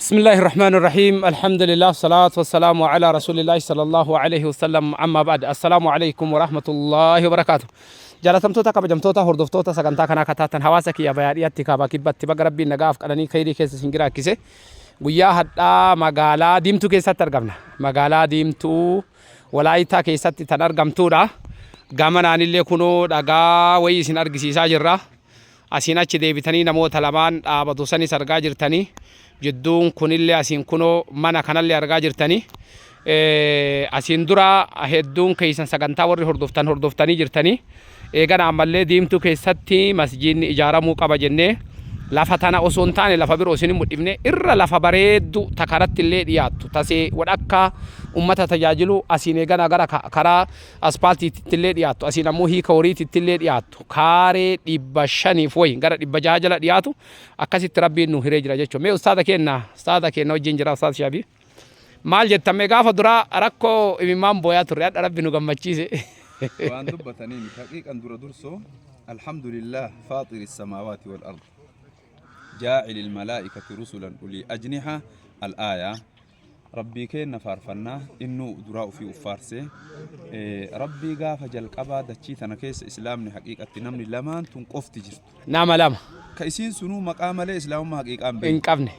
بسم الله الرحمن الرحيم، الحمد لله، والصلاة والسلام على رسول الله صلى الله عليه وسلم، أما بعد، السلام عليكم ورحمة الله وبركاته. Jaalatamtoota, kabajamtoota hordoftoota sagantaa kanaa kataatan, hawaasa kiyya bayaadhiyatti, kaabaa, kibbatti, baga Rabbiin nagaaf qananii khayrii keessa isin jiraachise. Guyyaa hadhaa magaalaa Diimtuu keessatti argamna. Magaalaa Diimtuu Walaayitaa keessatti tan argamtuudha. Gamanaanillee kunoo dhagaa wayii isin argisiisaa jirra. Asiin achi deebitanii namoota lamaan dhaabatu sanis argaa jirtanii. Jidduun kunillee asiin kunoo mana kanallee argaa jirtanii. Asiin dura hedduun keessan sagantaa warri hordoftan hordoftanii jirtanii. Eegana ammallee Diimtuu keessatti masjiidni ijaaramuu qaba jennee, lafa tana osoo hin taane lafa biroo isin mul'ifne irra lafa bareeddu takaratti illee dhiyaattu tasee wadhakka ummata tajaajilu, asiin eegana gara karaa aspaaltiitti illee dhiyaattu, asiin ammoo hiika horiititti illee dhiyaattu, kaaree 500f wayi gara 600 jala dhiyaatu akkasitti Rabbiin nu hiree jira jechuudha. Mee ustaaza keenna wajjin jira, Ustaaz Shaabii. Maal jettame? Gaafa duraa rakkoo imimmaan booyaa turre, hadha Rabbi nu gammachiise. Waan dubbatanii miti. Haqiiqan dura dursoo الحمد لله فاطر السماوات والأرض جاعل الملائكة رسلا أولي أجنحة الآية. Rabbii keenna faarfannaa, innuu duraa ufii uffaarsee. Rabbii gaafa jalqabaa dachii tana keessa islaamni haqiiqatti namni lamaan tun qofti jirtu. Nama lama. Ka isiin sunuu maqaa malee islaamummaa haqiiqaan hin beeku. Qabne.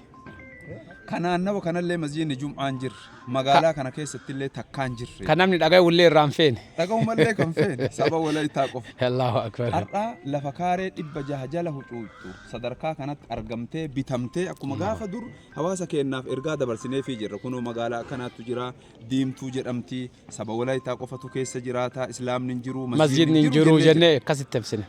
Ka naannawa kanallee masjiidni jum'aan jirre, magaalaa kana keessattillee takkaan jirre. Kan namni dhagaye ullee irraa hin feene. Dhaga'u mallee kan feene saba Walaayitaa qofa. الله أكبر. Har'a lafa kaaree 600 jala hucuuccu sadarkaa kanatti argamtee bitamtee, akkuma gaafa dur hawaasa keenyaaf ergaa dabarsineefii jirra. Kunoo magaalaa akkanaatu jira, Diimtuu jedhamti, saba Walaayitaa qofatu keessa jiraata, islaamni hin jiru, masjidni hin jiru jennee akkasitti ibsine.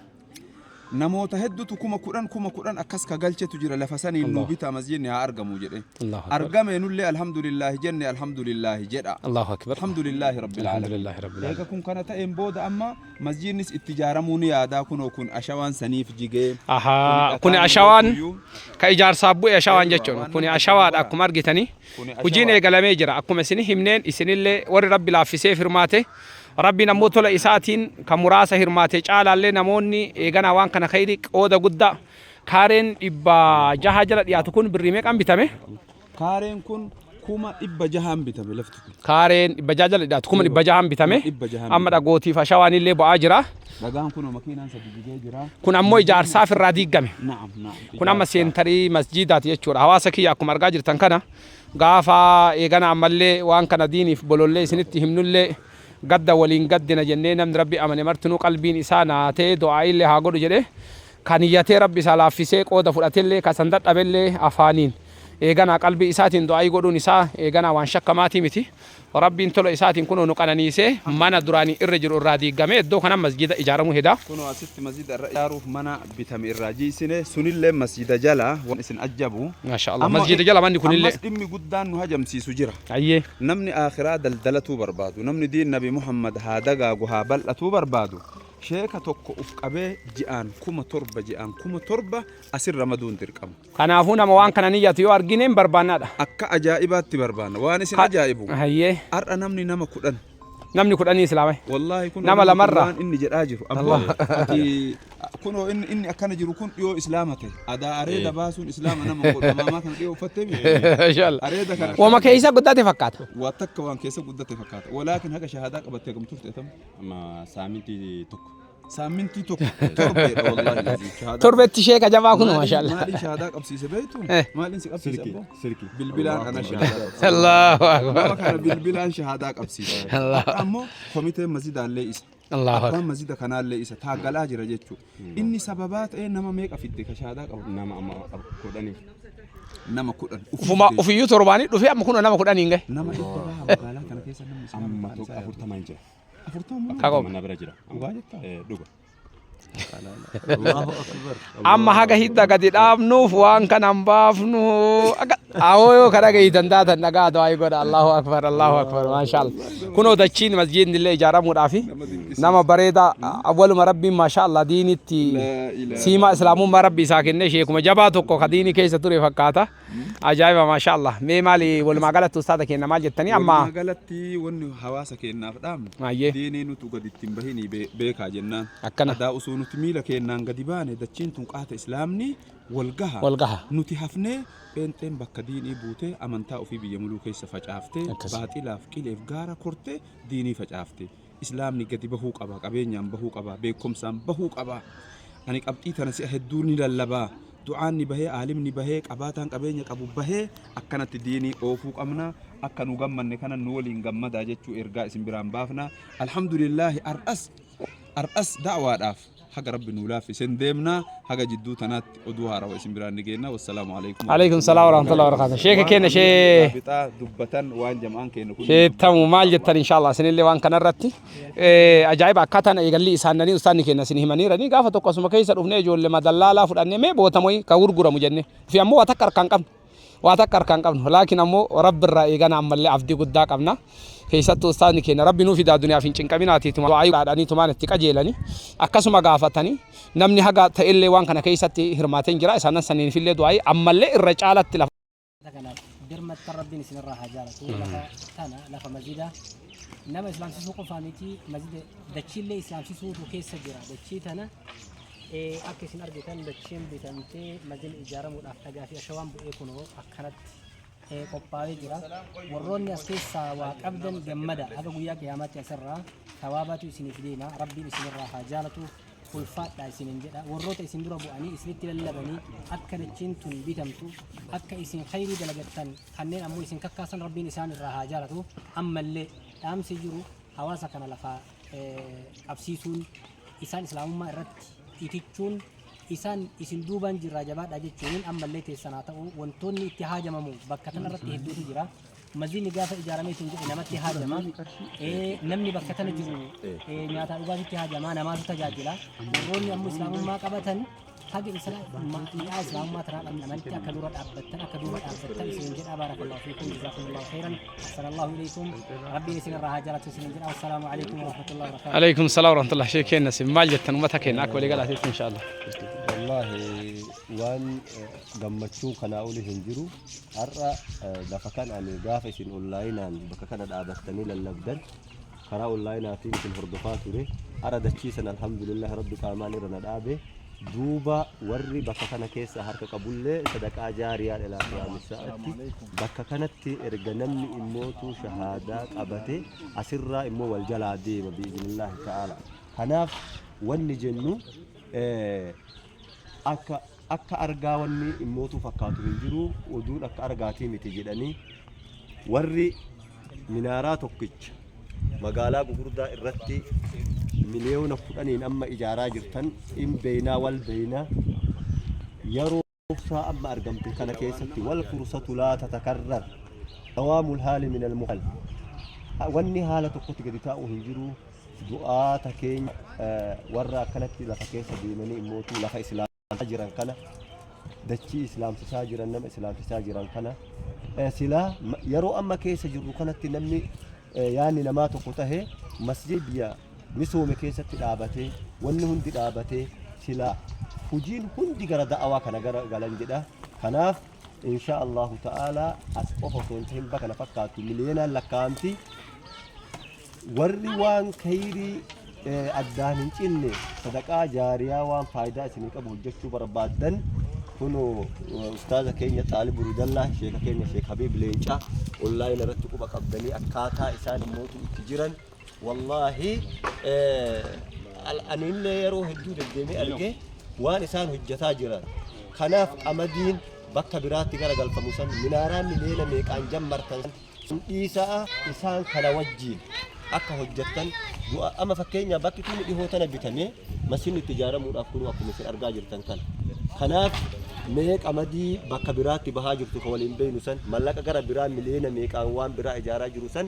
Namoota hedduutu 10,000 10,000 akkas ka galchetu jira, lafa saniin nu Allah. bitaa, masjidni haa argamu jedhe. الله أكبر. Argame, nullee الحمد لله jenne, الحمد لله jedha. الله أكبر. الحمد لله رب الحمد العالمين. لله رب العالمين. Eega kun kana ta'een booda amma masjidnis itti ijaaramuu ni yaadaa, kunoo kun ashawaan saniif jigee. Ahaa, kuni dhakaan ashawaan mootuyyuu. Ka ijaarsaaf bu'e ashawaan Eeywa, jechuun waan kuni nama ashawaadha bara. Akkuma argitanii Kuni hojiin ashawaa. Eegalamee jira. Akkuma isin himneen, isinillee warri Rabbi laaffisee hirmaate, Rabbiin ammoo tola isaatiin kan muraasa hirmaate caalaallee namoonni eeganaa waan kana khayrii qooda guddaa. Kaareen 600 jala dhiyaatu kun birrii meeqaan bitame? Kaareen kun 600,000 bitame lafti kun. Kaareen 600 jala dhiyaatu 600,000 bitame. 600,000. Amma dhagootiif ashawaan illee bu'aa jira. Dhagaan kunoo makiinaan sadi jigee jira. Kun ammoo ijaarsaaf irraa diigame. نعم نعم. Kun amma seentarii masjiidaati jechuudha. Hawaasa kiyya, akkuma argaa jirtan kana, gaafa eegana ammallee waan kana diiniif bolollee isinitti himnullee, gadda waliin gaddina jennee, namni Rabbi amane martinuu qalbiin isaa naatee du'aa illee haa godhu jedhee, kan iyyatee Rabbi isaa laaffisee qooda fudhatellee, kan san dadhabellee afaaniin eeganaa qalbii isaatiin du'aa godhuun isaa eeganaa waan shakkamaatii miti. Rabbiin tola isaatiin kunoo nu qananiisee, mana duraanii irra jiru irraa diigamee iddoo kana masjiida ijaaramuu hedaa. Kunoo asitti masjida irra ijaaruuf mana bitame irraa jiisine, sunillee masjida jala waan isin ajabu. ما شاء الله, masjiida jala manni kunillee. Ammas dhimmi guddaan nu hajamsiisu jira. Ayyee. Namni akhiraa daldalatuu barbaadu, namni diin Nabi Muhammad haa dagaagu, haa bal'atuu barbaadu, sheeka tokko uf qabee ji'aan 7,000, ji'aan 7,000 asin ramaduun dirqama. Kanaafuu nama waan kana niyyatu yoo argine hin barbaannaadha. Akka ajaa'ibaatti barbaanna. Waan isin ajaa'ibu. Har'a namni nama 10. Namni 10 islaamai. Wallaahi kun Nama lamarraa. waan inni jedhaa jiru. Abboo, ati kunoo inni akkana jiru kun dhiyoo islaama ta'e. Adaa areeda baasuun islaama nama godhu. Amaamaa kana dhiyoo uffattee miti. Inshallah. Areeda kana. Wama keessa guddate fakkaata. Waa takka waan keessa guddate fakkaata. ولكن haga shahaadaa qabattee gam turte tam? Amma saamintii tokko. Saamintii tokko, torbeedha والله العظيم. Shahaadaa. Torbetti sheeka jabaa kun Maaliin- ما شاء الله. Maaliin shahaadaa qabsiise beektu? Maaliin si qabsiise Silkii. abboo? Silkii. Bilbilaan ana shahaadaa qabsiise. الله Nama أكبر. kana bilbilaan shahaadaa qabsiise. Allah. Ammoo komiteen masjidaallee isa. الله أكبر. Abbaan masjida kanaallee isa taaggalaa jira jechuudha. Inni sababaa ta'ee nama meeqa fidde ka shahaadaa qabu? Nama amma 10. Nama 10. Ufuma ufiyyuu torbaanii dhufee amma kun nama 10 hin gahe. Nama 100 baha magaalaa kana keessa namni islaama Amma ta'an tokko isaa 40 hin jira. 40 moo? Kakoo. Mana bira jira. Dhugaa jettaa? Eh, dhuga. الله أكبر. Amma haga hidda gadi dhaabnuuf waan kana hin baafnu. Awoo, yoo kana gahiitan taatan dhagaa du'aa godha. الله أكبر, الله أكبر, ما شاء الله. Kunoo dachiin masjiidni illee ijaaramuudhaafi nama bareedaa awwaluma Rabbiin ما شاء الله diinitti لا إله. siimaa islaamummaa Rabbi isaa kennee, sheekuma jabaa tokko ka diinii keessa ture fakkaata. Ajaa'iba, maasha Allah. Mee maali walumaa galatti ustaaza keenya maal jettanii amma? Walumaa galatti wanni hawaasa keenyaaf dhaamnu diinii nutu gadi ittiin bahinii beekaa jennaan. Akkana. Adaa osoo nuti miila keennaan gadi baane dachiin tun qaata islaamni wal gaha. Wal gaha. Nuti hafnee pheenxeen bakka diinii buutee amantaa ofii biyya muluu keessa facaaftee baaxilaaf qileef gaara kortee diinii facaafte. Islaamni gadi bahuu qaba, qabeenyaan bahuu qaba, beekumsaan bahuu qaba. Ani qabxii tana si'a hedduu ni lallabaa. Du'aan ni bahee, aalimni bahee, qabaataan qabeenya qabu bahee akkanatti diinii oofuu qabna. Akka nu gammanne kana nu waliin gammadaa jechuu ergaa isin biraan baafna. Alhamdulillaahi ar'as ar'as da'waadhaaf haga Rabbi nuu laaffisen deemna. Haga jidduu tanaatti oduu haarawa isin biraan ni geenna. Wassalaamu alaikum. Alaikum salaam warahmatullahi wabarakatuh. Sheeka keenya shee Raabixaa dubbatan waan jam'aan keenya kun. Sheettamu maal jettan inshallah isinillee waan kanarratti ajaa'iba akkaataan eegalli isaannanii ustaanni keenya isin himaniiranii gaafa tokko asuma keessa dhufnee ijoollee madallaalaa fudhannee mee bootamoyi ka gurguramu jenne fi ammoo waa takka harkaan qabnu waa takka harkaan qabnu laakiin ammoo rabbi irraa eegana ammallee abdii guddaa qabna keessattuu ustaanni keenya rabbi nuu fidaa duniyaaf hin cinqaminaatiituma du'aa dhaadhanii tumaan itti qajeelani akkasuma gaafatanii namni haga ta'ellee waan kana keessatti hirmaateen jira isaanan saniinifillee du'aa ammallee irra caalatti lafa Kana birmattan Rabbiin isinirraa haa jaalatu. Lafa tana lafa masjida nama islaamsisuu qofaa miti, masjida dachiillee islaamsisuutu keessa jira. Dachii tana akka isin argitan dachiin bitamtee masjidni ijaaramuudhaaf dhagaa fi ashawaan bu'ee kunoo akkanatti qophaa'ee jira. Warroonni as keessaa waa qabdan gammada, haga guyyaa qiyaamaatti asirraa thawaabatu isiniif deema. Rabbiin isinirraa haa jaalatu. Ulfaadhaa isiniin jedha. Warroota isin dura bu'anii isinitti lallabanii akka dachiin tun bitamtu, akka isin khayrii dalagattan kanneen ammoo isin kakkaasan Rabbiin isaan irraa haa jaalatu. Ammallee dhaamsi jiru hawaasa kana lafaa qabsiisuun, isaan islaamummaa irratti itichuun, isaan isin duubaan jirraa jabaadhaa jechuuniin ammallee teessan haa ta'u. Wantoonni itti haajamamu bakka tana irratti hedduutu jira. Masjidni gaafa ijaaramee isin jedhe namatti haajama. Namni bakka tana jiru nyaataa dhugaatitti haajama, namaatu tajaajila. Warroonni ammoo islaamummaa qabatan haga mi'aa islaamummaa tanaa dhandhamanitti akka dura dhaabbattan, akka duuba dhaabbattan isin jedha. Baarakallahu fiikum, jazaakumullahu khairan, ahsanallahu ilaykum, Rabbiin isin irraa haa jaalatu isin jedha. Wassalaamu alaikum warahmatullahi wabarakatuh. Alaikum salaam warahmatullah. Shee keenya isin maal jettan uummata keenya akka walii galaatiitti inshallah? Wallaahi waan gammachuu kanaa oli hin jiru. Har'a lafa kana ani gaafa isin onlaayinaan bakka kana dhaabattanii lallabdan karaa onlaayinaatiin isin hordofaa ture. Har'a dachii sana alhamdulillah Rabbi qaamaan irra na dhaabe. Duuba warri bakka kana keessa harka qabullee sadaqaa jaariyaa ilaa qiyaamissaatti bakka kanatti erga namni immootu shahaadaa qabate asirraa immoo wal jalaa deema bi'iznillaahi ta'ala. Kanaaf wanni jennu akka Akka argaa wanni immootuu fakkaatu hin jiru, oduun akka argaatii miti jedhanii warri minaaraa tokkicha magaalaa gugurdaa irratti miliyoona kudhaniin amma ijaaraa jirtan in beeynaa wal beeyna yeroo fursaa amma argamte kana keessatti wal fursatu laa tatakarrar dawaamul haali min al muhal wanni haala tokkotti gadi taa'u hin jiru du'aata keenya warra akkanatti lafa keessa deemanii immootuu lafa islaamsisaa jiran kana dachii islaamsisaa jiran nama islaamsisaa jiran kana silaa yeroo amma keessa jirru kanatti namni yaanni namaa tokko tahe masjid biyya misoome keessatti dhaabatee wanni hundi dhaabatee silaa hujiin hundi gara da'awaa kana gara galan jedha. Kanaaf insha Allahu ta'ala as qofa osoo hin tahin bakka kana fakkaattu miliyoonaan lakkaa'amti. Warri waan kheyrii addaan hin cinne sadaqaa jaariyaa waan faayidaa isinii qabu hojjechuu barbaaddan kunoo ustaaza keenya Xaalib Rudallaa sheeka keenya Sheek Habiib Leencaa onlaayina irratti quba qabdanii akkaataa isaan immootu itti jiran wallaahi anillee yeroo hedduu deddeemee arge waan isaan hojjetaa jiran. Kanaaf qamadiin bakka biraatti gara galfamu san minaaraan miliyoona meeqaan jammartan san dhiisaa isaan kana wajjiin akka hojjettan du'a. Amma fakkeenyaaf bakki kun dhihoo tana bitamee masjidni itti ijaaramuudhaaf kunuu akkuma isin argaa jirtan kana. Kanaaf mee qamadii bakka biraatti bahaa jirtu ka waliin beeynu san mallaqa gara biraa miliyoona meeqaan waan biraa ijaaraa jiru san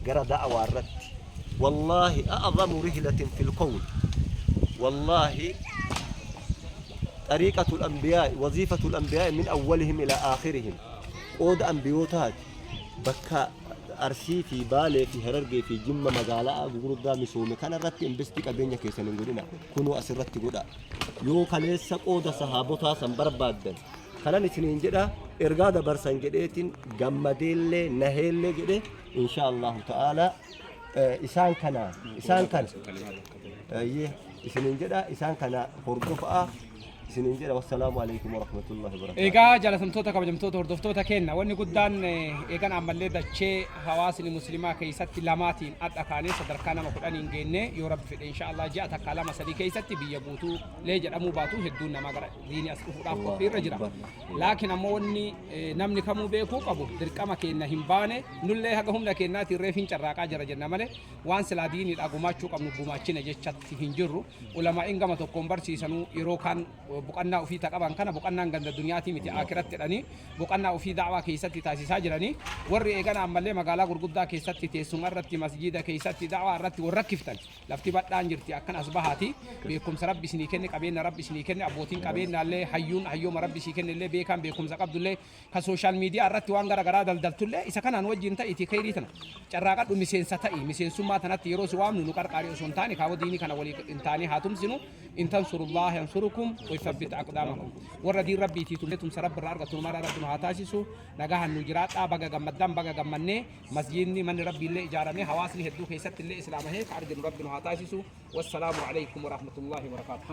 gara da'awaa irratti wallaahi a'zamu rihlatin fil kown wallaahi xariiqatul anbiyaa'i waziifatul anbiyaa'i min awwalihim ila aakhirihim qooda ambiyootaati bakka Arsii fi Baalee fi Harargee fi Jimma magaalaa gugurdaa misoome kana irratti investii qabeenya keessan hin godhina kunoo asirratti godha yoo kaleessa qooda sahaabotaa san barbaaddan kanan isiniin jedha. Ergaa dabarsan jedheetiin gammadeellee naheellee jedhe insha Allahu ta'ala isaan kana isaan kana isiniin jedha, isaan kana hordofaa isiniin jedha. Wassalaamu alaikum warahmatullahi wabarakatuh. Egaa jaalatamtoota, kabajamtoota hordoftoota keenya, wanni guddaan eegan ammallee dachee hawaasni muslimaa keessatti lamaatiin adda kaanee sadarkaa nama 10n geenne, yoo Rabbi fedhe insha Allah ji'a takka lama sadii keessatti biyya guutuu lee jedhamuu baatu hedduun namaa gara diinii as dhufuudhaaf qophiirra jira. Laakiin ammoo wanni namni kamuu beekuu qabu, dirqama keenya hin baane. Nullee haga humna keenyaatiin reef hin carraaqaa jira jenna malee waan silaa diiniidhaa gumaachuu qabnu gumaachina jechatti hin jirru. Ulamaa'iin gama tokkoon barsiisanuu yeroo kaan boqannaa ofii ta qaban kana, boqannaan ganda duniyaatii miti, akiratti jedhanii boqannaa ofii da'waa keessatti taasisaa jiranii. Warri eegana ammallee magaalaa gurguddaa keessatti teessuma irratti, masjiida keessatti da'waa irratti warra rakkiftan, lafti badhaan jirti, akkan as bahaati. Beekumsa Rabbi isinii kenne, qabeenya Rabbi isinii kenne, abbootiin qabeenyaallee, hayyuun hayyooma Rabbi isii kenne illee, beekaan beekumsa qabdullee, ka social media irratti waan gara garaa daldaltullee, isa kanaan wajjin ta'iiti kheyrii tana carraaqadhu, miseensa ta'i. Miseensummaa tanatti yeroo si waamnu nu qarqaarii osoo hin taane, kaawwa diinii kana walii hin taane haa tumsinu. In tansurullaha yansurukum wa yuthabbit aqdaamakum. Warra diin Rabbiitii tumee tumsa Rabbi irraa argatu mara Rabbi nu haa taasisu. Nagahan nu jiraadhaa. Baga gammaddan, baga gammannee. Masjiidni, manni Rabbii illee ijaaramee hawaasni hedduu keessatti illee islaamahee ka arginu Rabbi nu haa taasisu. Wassalaamu alaikum warahmatullahi wabarakaatuh.